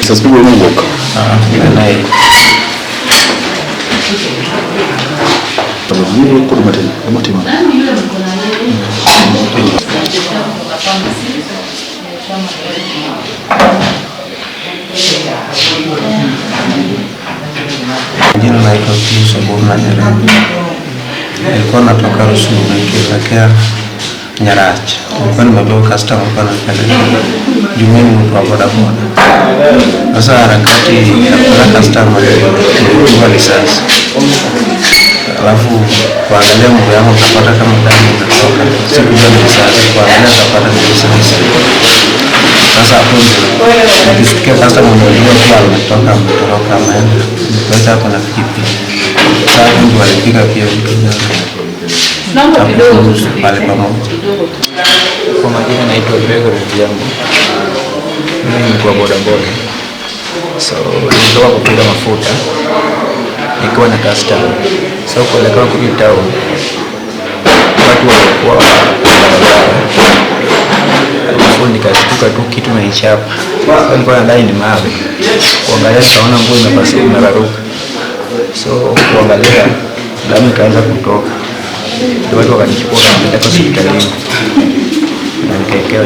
Sasa mowuok. Biro kod matin, gima. Jina naitwa Pius Oburna Nyerere. Nilikuwa natoka Rusumo nikielekea Nyarach. Nilikuwa nimebeba customer, alikuwa anapeleka juu mimi ni mtu wa bodaboda. Sasa harakati ya kupeleka customer nilipigwa risasi. Alafu kuangalia mguu yangu nikapata kama damu inatoka. Sikujua ni risasi, kuangalia nikapata ni risasi. Sasa hapo ndio nikisikia customer mmoja pia ametoka ametoroka ameenda. Nikaita hapo na pikipiki. Sasa hapo ndio walifika pia vijana. Hapo pale pamoja. Kwa majina naitwa Gregory Odhiambo. Mimi ni mtu wa bodaboda. So nilitoka kupiga mafuta nikiwa na customer. So kuelekea kurudi town, watu walikuwa barabara, alafu nikashtuka tu kitu imenichapa. So nilikuwa nadhani ni mawe, kuangalia nikaona nguo imepasuka imeraruka. So kuangalia damu ikaanza kutoka, ndio watu wakanichukua wakanipeleka hospitalini na nikaekewa.